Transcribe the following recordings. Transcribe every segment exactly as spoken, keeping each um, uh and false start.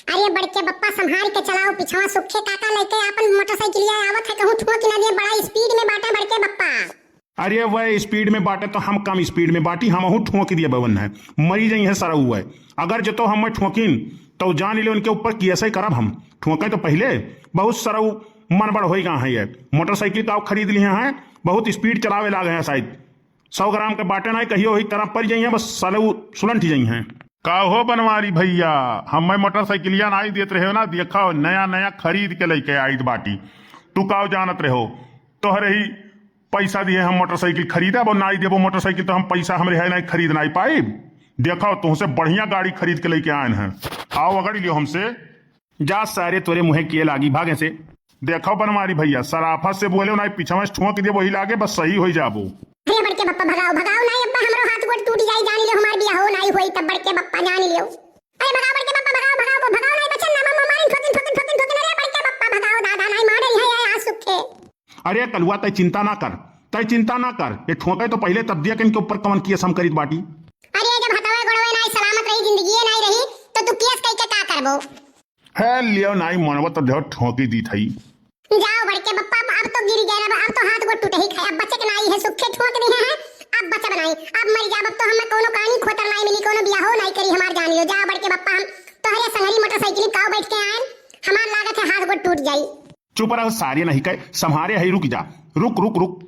अरे बड़के बप्पा, संभार के चलाओ, पिछवा सुखे काका लइके आपन मोटरसाइकिलिया आवत है, कहूँ ठोंक ना दिए, बड़ा स्पीड में बाटे बड़के बप्पा। अरे वह स्पीड में बाटे तो हम कम स्पीड में बाटी, हमहू ठोंक दिए बवन है, मरी जइहैं सरऊ है। अगर जो तो हम ठोंकिन तो जान ले उनके ऊपर केसै करब हम। ठोंकै तो पहिले बहुत सरऊ मनबड़ होइ गा है ये। मोटरसाइकिल का खरीद लिहे हैं, बहुत स्पीड चलावे लागे हैं शायद। सौ ग्राम के बाटे नाहीं, कहियो ही तरह पड़ जइहैं, बस साले उ सुलंठ जइहैं। का हो बनवारी भइया, हम्मै मोटरसाइकिलिया नाहीं देत रहे हो ना, देखा हो नया नया खरीद के लइके आइत बाटी। तू का जानत रहे हो, तोहरे ही पैसा दिहे हम मोटरसाइकिल खरीदब, अब नाहीं देबो मोटरसाइकिल तो हम पैसा हमरे है नाहीं, खरीद नाहीं पाइब। देखा हो तुहसे बढ़िया गाड़ी खरीद के लइके आएन हैं, आओ अगड़ लियो हमसे। जा सारे, तोरे मुँहे किए लागी, भागे से। देखो बनवारी भइया, सराफत से बोले नाहीं, पिछवा से ठोंक देबो, वही लागे बस सही होइ जाबो। अरे बड़के बप्पा भगाओ, भगाओ नाहीं, अब्बा हमरो हाथ गोड़ टूट जाई, जान लियो हमार बियाहो नाहीं होई तब बड़के बप्पा जान लियो। अरे भगाओ बड़के बप्पा, भगाओ, भगाओ, भगाओ नाहीं, बचन ना, मम्मा मारिन, ठोकिन, ठोकिन, ठोकिन, ठोकिन, अरे बड़के बप्पा भगाओ, दादा नाहीं मार रही है, आज सुखे। अरे कलुआ, तै चिंता ना कर, तै चिंता ना कर, ये ठोंकै तो पहिले तब दिया कि इनके ऊपर कवन केस हम करीत बाटी। अरे जब हथवे गोड़वे नाहीं सलामत रही, जिंदगी नाहीं रही, तो तू केस कइके का करबो? है लियो नाहीं मनवा तो देहो ठोंकी दी थई। जाओ बड़के बप्पा, अब तो गिर गए, अब, अब तो हाथ गोड़ टूटे ही खाए, अब बचे के नाहीं है, सुखे ठोंक दिहे हैं, अब बचब नाहीं, अब मर जाब, अब तो हमें कोनो कहानी खोतर नाहीं मिली, कोनो बियाहो नाहीं करी हमार जान लियो। जाओ बड़के बप्पा, हम तोहरे संगरी मोटरसाइकिल काव बैठ के आएन, हमार लागत है हाथ गोड़ टूट जाई। चुप रहो सारे, नहीं कहे संभारे है, रुक जा, रुक रुक रुक,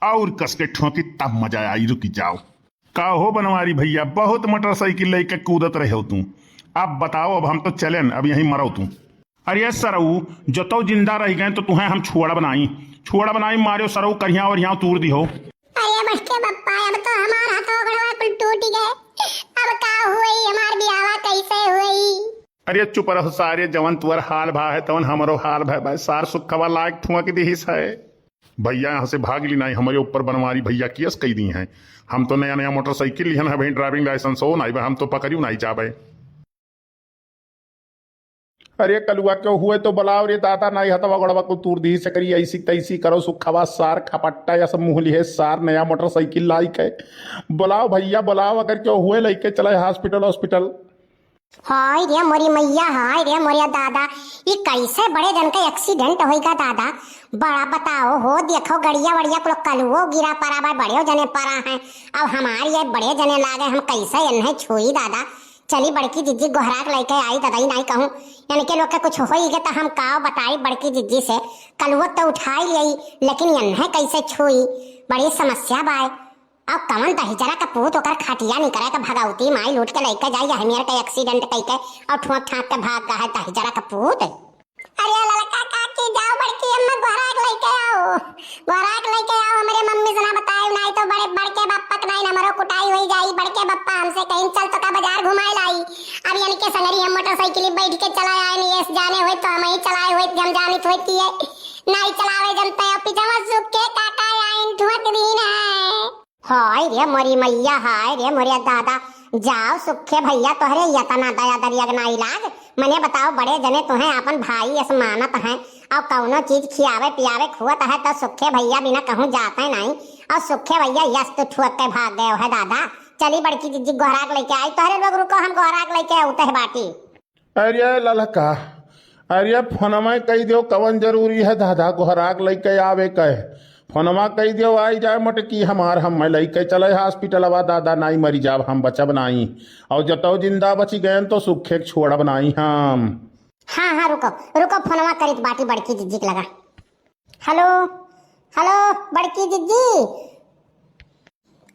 और कस के ठोंकी तब मजा आई, रुक जाओ। का हो बनवारी भइया, बहुत मोटरसाइकिल लइके कूदत रहे हो तू। अब बताओ, अब हम तो चलेन, अब यहीं मरो तू। अरे सरऊ, जो तो जिंदा रह गए तो तुहें हम छोड़ब नाहीं, छोड़ब नाहीं, मारियो सरऊ, करिया वरिया तूर दिहो। अरे बड़के बप्पा, अब तो हमार हाथो गोड़वा कुल टूट गए, अब का हुई, हमार बियावा कैसे हुई? अरे चुप रहो सारे, जवन तुअर हाल भा है तवन हमरो हाल भा बा, सार सुखवा लायक ठुआ के दिहिस है। भइया यहाँ से भाग ली नाहीं, हमरे ऊपर बनवारी भइया केस कई दी हैं। हम तो नया नया मोटरसाइकिल लिहन है, भाई ड्राइविंग लाइसेंस हो नाहीं बा, हम तो पकड़ियो नाहीं जाबे। अरे कलुआ, क्यों हुए तो बुलाओ रे दादा, नाहीं हथवा गोड़वा को तूर दी से करी, ऐसी तैसी करो सुखवा सार, खपट्टा या सब मुँह लिहे सार, नया मोटरसाइकिल लाई के। बुलाओ भइया बुलाओ, अगर क्यों हुए लइके चले हॉस्पिटल हॉस्पिटल। हाय रे मोरी मैया, हाय रे मोरिया दादा, ई कैसे बड़े जन का एक्सीडेंट होइगा दादा? बड़ा बताओ हो, देखो गड़िया वड़िया कुल कलुओ गिरा परा बा, बड़े जने परा हैं। अब हमार ये बड़े जने लागे, हम कैसे इन्हें छुई दादा? चली बड़की जिज्जी गोहराक लइके आई दादा, ई नाहीं कहूँ इनके लोग के कुछ होइगे तो हम काव बताई बड़की जिज्जी से। कलुओ तो उठाई लियाई, लेकिन इन्हें कैसे छुई? बड़ी समस्या बाय। अब कवन दहिजरा का पूत ओकर खटिया निकरे के भगवती माई लूट के लइके जाई, यह मेर के एक्सीडेंट कइके और ठोंक ठाक के भाग गा है दहिजरा का पूत। अरे ललका काकी, जाओ बड़की अम्मा गोहराक लइके आओ, गोहराक लइके आओ, हमरे मम्मी से ना बताए, नाहीं तो बड़े बड़के बापक नाहीं हमरो कुटाई होई जाई। बड़के बप्पा हमसे कहीं चल तो का बाजार घुमाए लाई। अब इनके संगरी हम मोटरसाइकिल बैठ के चला आए, नहीं ऐसे जाने होई तो हम ही चलाए होई, हम जानित होई कि ये नाहीं चलावे जनते। अब पिछवा सुखे काका आइन ठुअक दीन है। हाय रे मोरी मैया, हाय रे मोरे दादा, जाओ सुखे भइया, तोहरे यतना दया दरिया के नाई लाग। मने बताओ, बड़े जने तुहें आपन भाई अस मानत हैं, और कौनो चीज खियावे पियावे खुअत है तो सुखे भइया बिना कहूँ जाते नाहीं, और सुखे भइया यस तो ठुअक के भाग गए है दादा। चली बड़की जिज्जी गोहराक लइके आई, तोहरे लोग रुको, हम गोहराक लइके आउते है बाटी। अरे ललका, अरे फोनवा कई दियो, कवन जरूरी है दादा गोहराक लइके आवे के? फोनवा कई दियो, आई जाए मोटकी हमार, हम लइके चले हॉस्पिटलवा दादा, नाई मरी जाब हम, बचब नाई। और जतौ जिंदा बची गयन तो सुखे के छोड़ब नाई हम। हाँ हाँ, रुको रुको, फोनवा करित बाटी बड़की जिज्जी के लगा। हेलो, हेलो बड़की जिज्जी।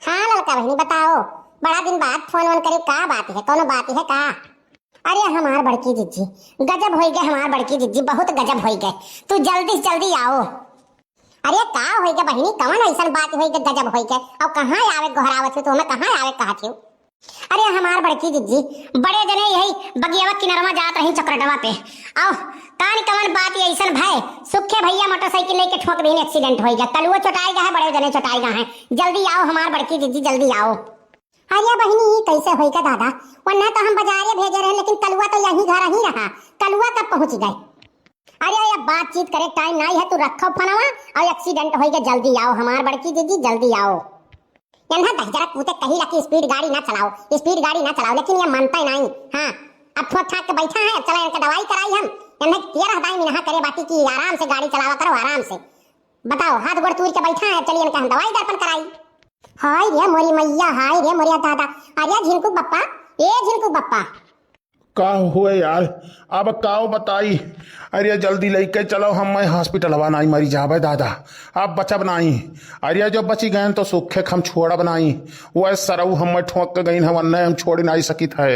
हाँ ललका बहिनी, बताओ, बड़ा दिन बाद फोन वोन करी, का बात है, कौनो बात है का? अरे हमार बड़की जिज्जी, गजब होई गए हमार बड़की जिज्जी, बहुत गजब होई गए। तू जल्दी से जल्दी आओ। अरे का होई गए बहिनी, कवन ऐसन बात होई गए, गजब होई गए? और कहाँ आवे गोहरावत हो, तो हमें कहाँ आवे कहत हो? अरे हमार बड़की जिज्जी, बड़े जने यही बगियावा किनरवा जात रही चक्रडवा पे। आओ, कान कवन बात ये ऐसन भय, सुखे भइया मोटरसाइकिल लेके ठोक दीन, एक्सीडेंट होई गया, कलुओ चोटाई गा है, बड़े जने चोटाई गा हैं। जल्दी आओ हमार बड़की जिज्जी, जल्दी आओ। अरे बहिनी, ई कैसे होई गा दादा? वन्ना तो हम बाजारे भेजे रहे, लेकिन कलुआ तो यहीं घर ही रहा। कलुआ कब पहुँच गए? अरे, अब बातचीत करे टाइम नाई है, तू रखो फोनवा और एक्सीडेंट होई गए, जल्दी आओ हमार बड़की जिज्जी, जल्दी आओ। यन्हा दहिजरा कूते कही ला कि स्पीड गाड़ी ना चलाओ, स्पीड गाड़ी ना चलाओ, लेकिन ये मानता ही नाई। हाँ, अब ठोक ठाक के बैठा है, अब चला इनका दवाई कराई हम। इन्हें तेरह दाई मिनहा करे बाटी कि आराम से गाड़ी चलावा करो, आराम से। बताओ, हाथ गोड़ तूर के बैठा है, चलिए इनका हम दवाई दर्पण कराई। हाय रे मोरी मैया, हाय रे मोरिया दादा। अरे झिनकू बप्पा, ए झिनकू बप्पा। का हुए यार, अब काव बताई? अरे जल्दी लइके चलो, हम मैं हॉस्पिटलवा नाई मरी जाबे दादा, अब बचब नाई। अरे जो बची गए तो सुखे हम छोड़ब नाई, वह सरऊ हम मैं ठोक के गईन, हम अन्ने हम छोड़ नाई सकित है।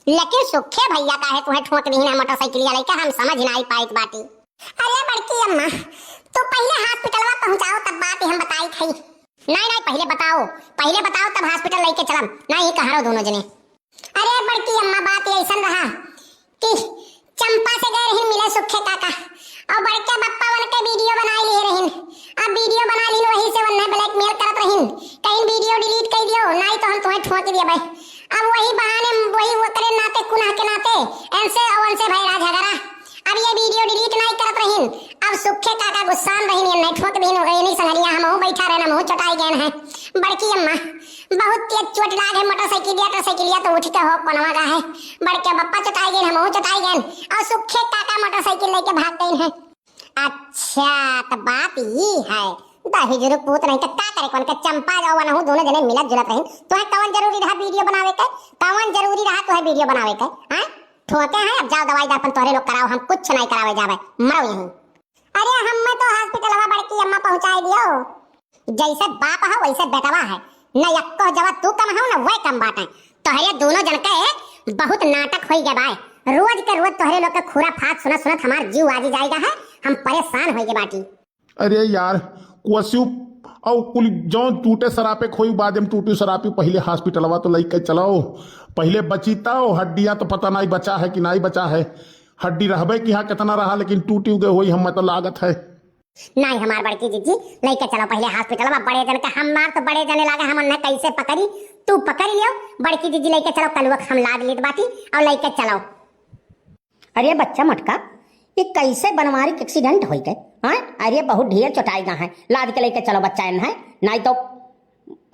लेकिन सुखे भैया काहे तुहे ठोक दीन है मोटरसाइकिलिया लइके, हम समझ नाई पाइत बाटी। अरे बड़की अम्मा, तू पहिले हॉस्पिटलवा पहुँचाओ, तब बात हम बताई थई। नाई, नाई, पहिले बताओ, पहिले बताओ, तब हॉस्पिटल लइके चलम। नाई, कहाँ रहो दोनों जने? अरे बड़की अम्मा, बात ऐसन रहा कि चंपा से गए रहिन मिले सुखे काका, और बड़के बप्पा वन के वीडियो बनाई लिए रहिन। अब वीडियो बना लिन, वही से वन्ने ब्लैकमेल करत रहिन, कहीं वीडियो डिलीट कर दियो, नाई तो हम तुहे ठोक दिया भाई। अब वही बहाने, वही वो करे नाते, कुनाह के नाते, इनसे और उनसे भैरा झगड़ा। अब ये वीडियो डिलीट नाई करत रहिन। अब सुखे काका गुस्सान रहिन, ये नहीं ठोक दीन हो गई, नहीं संगरिया, हमहू बैठा रहना, हमहू चटाई गए हैं। बड़की अम्मा, बहुत तेज चोट लाग है, मोटरसाइकिल, मोटरसाइकिलिया तो उठ के हो कोनवा गा है। बड़के बप्पा चटाई गए, हमहू चटाई गए, और सुखे काका मोटरसाइकिल लेके भाग गए हैं। अच्छा, तो बात ई है, दहिजरू पूत नहीं तो का करे, कौन के चंपा जाओ वनहू दोनों जने मिलत जुलत रहिन। तुहे कौन जरूरी रहा वीडियो बनावे के? कौन जरूरी रहा तुहे वीडियो बनावे के? हैं? ठोके हैं, अब जाओ दवाई दर्पण तोहरे लोग कराओ, हम कुछ नहीं करावे जावे, मरो यहीं। अरे हम मैं तो हॉस्पिटलवा बड़की अम्मा पहुँचाई दियो। जैसे बाप है वैसे बेटवा है, न यक्को जवा तू कम हो न वह कम बाटे। तोहरे दोनों जन के बहुत नाटक होई गए बाय। रोज के रोज तोहरे लोग के खुराफात सुनत सुनत हमार जीव आजी जाएगा है, हम परेशान होई गए बाटी। अरे यार, कोसियो और कुल जौन टूटे सरापे खोई बाद में टूटी सरापी पहिले हॉस्पिटलवा तो लइके चलाओ, पहिले बची तो हड्डियाँ तो पता नहीं बचा है कि नहीं बचा है, हड्डी रहबे कि हाँ कितना रहा लेकिन टूटी गए होई हम तो लागत है। नाई हमार बड़की जीजी, लइके चलो पहिले हॉस्पिटलवा बड़े जन के, हमार तो बड़े जने लागे, हम उन्हें कैसे पकड़ी, तू पकड़ लियो, बड़की जीजी लइके चलो, कलुआ के हम लाद लेत बाटी और लइके चलो। अरे बच्चा मोटका, ये कैसे बनवारी के एक्सीडेंट होई गए? हाँ, अरे बहुत ढेर चोटाई गा है, लाद के लइके चलो बच्चा इन्हें, नाई तो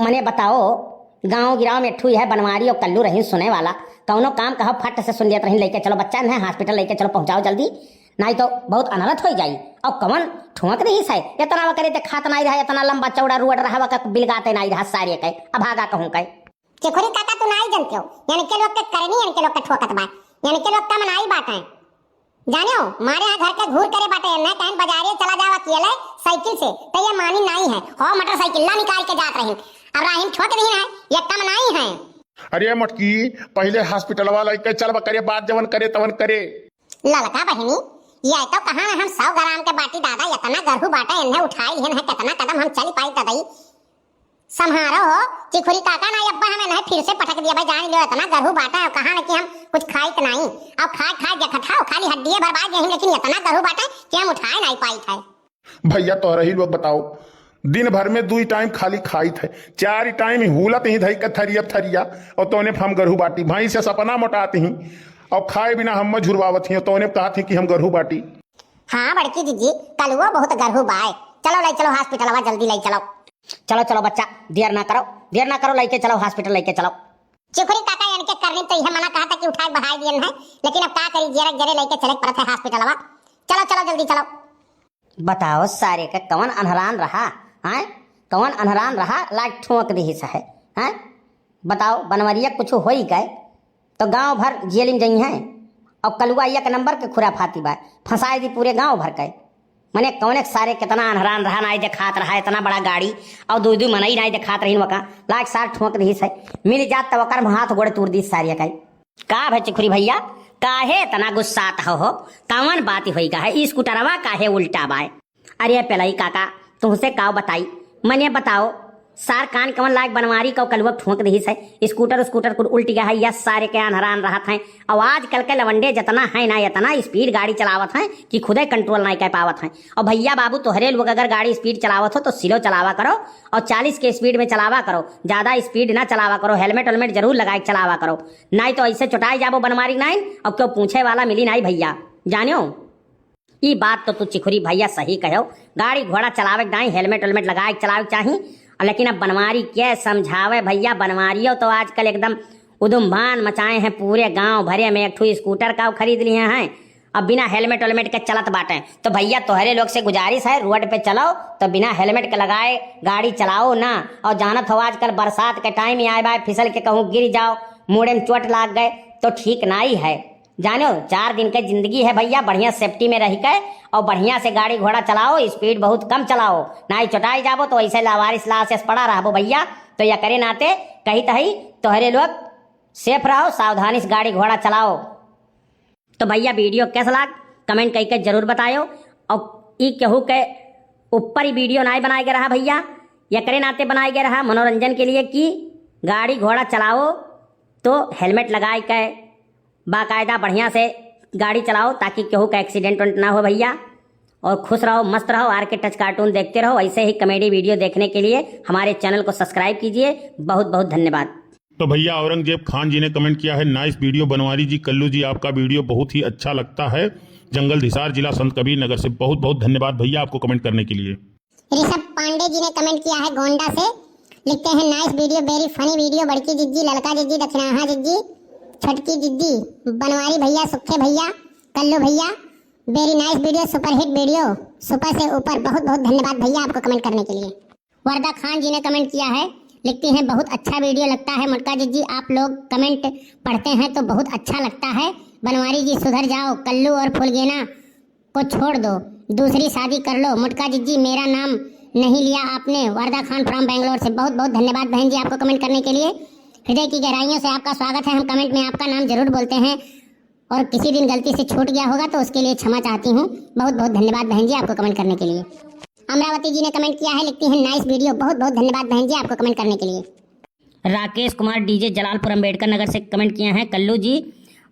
मने बताओ, गाँव गिराव में ठुई है बनवारी और कल्लू रही सुने वाला, कौनो काम कहो फट से सुन लेत रही, लइके चलो बच्चा इन्हें हॉस्पिटल लइके चलो, पहुँचाओ जल्दी, नाई तो बहुत अनरथ होई जाई। और कौन ठोंक रही है, इतना वकरे ते खात नाई रहा, इतना लंबा चौड़ा रोड रहा, वका बिलगाते नाई रहा सारे के, अभागा कहूँ के। चिखुरी काका तू नाई जनते हो, इनके लोग के करनी, इनके लोग के ठोकत बा, इनके लोग कम नाई बाटे। जाने हो, मारे यहाँ घर के घूर करे बाटे, न कहीं बाजारे चला जाओ अकेले साइकिल से, तो ये मानी नाई है। हो मोटरसाइकिल ला निकाल के जात रही, अब राहिम ठोक रही है, ये कम नाई है। अरे मटकी, पहिले हॉस्पिटलवा लइके चल बकरे, बाद जवन करे तवन करे। ललका बहिनी, ये तो कहाँ हम सौ ग्राम के बाटी दादा, इतना गरहू बाटा, इन्हें उठाई लिहन है, कितना कदम हम चली पाई ददई। संहारो हो, चिखुरी काका ना अब्बा हमें नहीं फिर से पटक दिया भाई, जान लियो इतना गरहू बाटा है, कहाँ ना कि हम कुछ खाइत नहीं, अब खाए खाए देखत हो, खाली हड्डिये भर बाज यहीं, लेकिन इतना गरहू बाटा कि हम उठाए नहीं पाइत है। भैया तोहरा ही लोग बताओ, दिन भर में दुई टाइम खाली खाइत है, चार टाइम ही हुलत ही धई के थरिया थरिया, और तोने हम गरहू बाटी, भैंस से सपना मोटात ही, और खाए बिना हम झुरवावत ही, और तोने कहत ही कि हम गरहू बाटी। हाँ बड़की जीजी, कलुओ बहुत गरहू बाय, चलो ले चलो हॉस्पिटलवा, जल्दी ले चलो। चलो चलो बच्चा, देर ना करो, देर ना करो, लइके चलो हॉस्पिटल लइके चलो। चिखुरी काका इनके करनी तो यह मना कहा था कि उठा के बहाई दियन है, लेकिन अब का करी, जरे जरे लइके चले के पड़त है हॉस्पिटलवा। चलो चलो जल्दी चलो। बताओ सारे का कौन अनहरान रहा, हैं? कौन अनहरान रहा, लाग ठोंक दिहिस है, हैं? बताओ, बनवरिया कुछ होई गए तो गांव भर जेल में जइहैं। और कलुआ एक नंबर के खुराफाती बा, फंसाए दी पूरे गांव भर के। मने कौने सारे कितना अनहरान रहा, नाई देखात रहा इतना बड़ा गाड़ी, और दुई दुई मनई नाई देखात रहीन वका। लाग सार ठोंक दिहिस है, मिल जात तो ओकर हाथ गोड़ तूर दिहिस सारे का। का भे चिखुरी भैया, काहे इतना गुस्सात हो, हो? कौन बात होई गा है? ई स्कूटरवा काहे उल्टा बाय? अरे पेलई काका, तुहसे काव बताई, मने बताओ, सार कान कवन लायक बनवारी कौ कलुआ ठोंक दिहिस है, स्कूटर स्कूटर कुल उल्ट गया है, या सारे के अनहरान रहत हैं। और आजकल के लवंडे जितना है ना, इतना स्पीड गाड़ी चलावत हैं कि खुदे कंट्रोल नहीं कर पावत हैं। और भैया बाबू, तोहरे लोग अगर गाड़ी स्पीड चलावत हो तो स्लो चलावा करो, और चालीस के स्पीड में चलावा करो, ज्यादा स्पीड ना चलावा करो, हेलमेट वेलमेट जरूर लगाए के चलावा करो, नहीं तो ऐसे चोटाई जाबो बनवारी नाइन, और क्यों पूछे वाला मिली नहीं भैया, जानियो। ई बात तो तू चिखुरी भैया सही कहो, गाड़ी घोड़ा चलावे के दाई हेलमेट वेलमेट लगाए के चलावे के चाही। लेकिन अब बनवारी के समझावे भैया, बनवारियो तो आजकल एकदम उदुम्भान मचाए हैं पूरे गांव भरे में, एक ठो स्कूटर का खरीद लिए हैं। अब बिना हेलमेट वेलमेट के चलत बाटे। तो भैया, तोहरे लोग से गुजारिश है, रोड पे चलो तो बिना हेलमेट के लगाए गाड़ी चलाओ ना। और जानत हो, आजकल बरसात के टाइम ही आए बाय, फिसल के कहूँ गिर जाओ, मूड़े में चोट लाग गए तो ठीक नाई है। जानो, चार दिन के जिंदगी है भैया, बढ़िया सेफ्टी में रह के और बढ़िया से गाड़ी घोड़ा चलाओ, स्पीड बहुत कम चलाओ, नाई चोटाई जाबो तो ऐसे लावारिस लाश से पड़ा रहबो भैया। तो एकरे नाते कही तही तोहरे लोग सेफ रहो, सावधानी से गाड़ी घोड़ा चलाओ। तो भैया, वीडियो कैसा लाग, कमेंट करके जरूर बतायो। और ई केहू के ऊपर ही वीडियो नाई बनाए के रहा भैया, एकरे नाते बनाए के रहा मनोरंजन के लिए कि गाड़ी घोड़ा चलाओ तो हेलमेट लगाए के बाकायदा बढ़िया से गाड़ी चलाओ, ताकि केहू का एक्सीडेंट वेंट ना हो भैया। और खुश रहो, मस्त रहो, आर के टच कार्टून देखते रहो। ऐसे ही कॉमेडी वीडियो देखने के लिए हमारे चैनल को सब्सक्राइब कीजिए। बहुत बहुत धन्यवाद। तो भैया, औरंगजेब खान जी ने कमेंट किया है, नाइस वीडियो बनवारी जी, कल्लू जी, आपका वीडियो बहुत ही अच्छा लगता है, जंगल हिसार, जिला संत कबीर नगर से। बहुत बहुत धन्यवाद भैया आपको कमेंट करने के लिए। ऋषभ पांडे जी ने कमेंट किया है गोंडा से, लिखते हैं, नाइस वीडियो, वेरी फनी वीडियो, बड़की जिज्जी, ललका जिज्जी, दक्षिणाहा जिज्जी, छोटकी जिज्जी, बनवारी भैया, सुखे भैया, कल्लू भैया, वेरी नाइस वीडियो, सुपरहिट वीडियो, सुपर से ऊपर। बहुत बहुत धन्यवाद भैया आपको कमेंट करने के लिए। वर्दा खान जी ने कमेंट किया है, लिखती हैं, बहुत अच्छा वीडियो लगता है मोटका जिज्जी, आप लोग कमेंट पढ़ते हैं तो बहुत अच्छा लगता है। बनवारी जी सुधर जाओ, कल्लू और फुलगेना को छोड़ दो, दूसरी शादी कर लो। मोटका जिज्जी, मेरा नाम नहीं लिया आपने। वर्दा खान फ्रॉम बैंगलोर से बहुत बहुत धन्यवाद बहन जी आपको कमेंट करने के लिए। हृदय की गहराइयों से आपका स्वागत है, हम कमेंट में आपका नाम जरूर बोलते हैं और किसी दिन गलती से छूट गया होगा तो उसके लिए क्षमा चाहती हूँ। बहुत बहुत धन्यवाद बहन जी आपको कमेंट करने के लिए। अमरावती जी ने कमेंट किया है, लिखती हैं, नाइस वीडियो। बहुत बहुत धन्यवाद बहन जी आपको कमेंट करने के लिए। राकेश कुमार डीजे जलालपुर अंबेडकर नगर से कमेंट किए हैं, कल्लू जी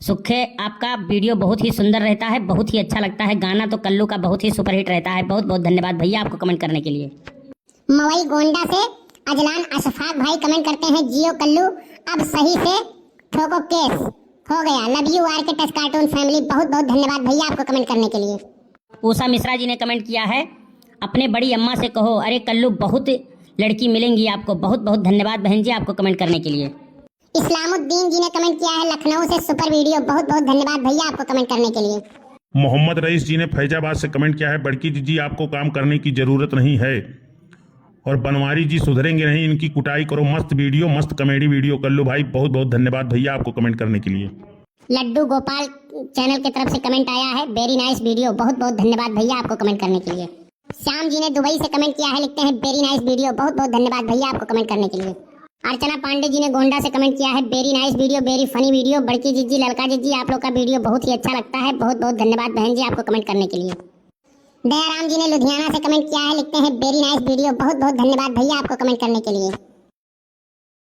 सुखे, आपका वीडियो बहुत ही सुंदर रहता है, बहुत ही अच्छा लगता है, गाना तो कल्लू का बहुत ही सुपरहिट रहता है। बहुत बहुत धन्यवाद भैया आपको कमेंट करने के लिए। मवई गोंडा से अजलान अशफाक भाई कमेंट करते हैं, जियो कल्लू, अब सही से ठोको केस, हो गया, लव यू आर के टच कार्टून फैमिली। बहुत बहुत धन्यवाद भैया आपको कमेंट करने के लिए। उषा मिश्रा जी ने कमेंट किया है, अपने बड़ी अम्मा से कहो, अरे कल्लू बहुत लड़की मिलेंगी आपको। बहुत बहुत धन्यवाद बहन जी आपको कमेंट करने के लिए। इस्लामुद्दीन जी ने कमेंट किया है लखनऊ से, सुपर वीडियो। बहुत बहुत धन्यवाद भैया आपको कमेंट करने के लिए। मोहम्मद रईस जी ने फैजाबाद से कमेंट किया है, बड़की जिज्जी आपको काम करने की जरूरत नहीं है और बनवारी जी सुधरेंगे नहीं, इनकी कुटाई करो। मस्त वीडियो, मस्त कॉमेडी वीडियो कल्लू भाई। बहुत बहुत धन्यवाद भैया आपको कमेंट करने के लिए। लड्डू गोपाल चैनल की तरफ से कमेंट आया है, वेरी नाइस वीडियो। बहुत बहुत धन्यवाद भैया आपको कमेंट करने के लिए। श्याम जी ने दुबई से कमेंट किया है, लिखते हैं, वेरी नाइस वीडियो। बहुत बहुत धन्यवाद भैया आपको कमेंट करने के लिए। अर्चना पांडे जी ने गोंडा से कमेंट किया है, वेरी नाइस वीडियो, वेरी फनी वीडियो। बड़की जिज्जी, ललका जिज्जी, आप लोग का वीडियो बहुत ही अच्छा लगता है। बहुत बहुत धन्यवाद बहन जी आपको कमेंट करने के लिए। दयाराम जी ने लुधियाना से कमेंट किया है, लिखते हैं, वेरी नाइस वीडियो। बहुत बहुत धन्यवाद भैया आपको कमेंट करने के लिए।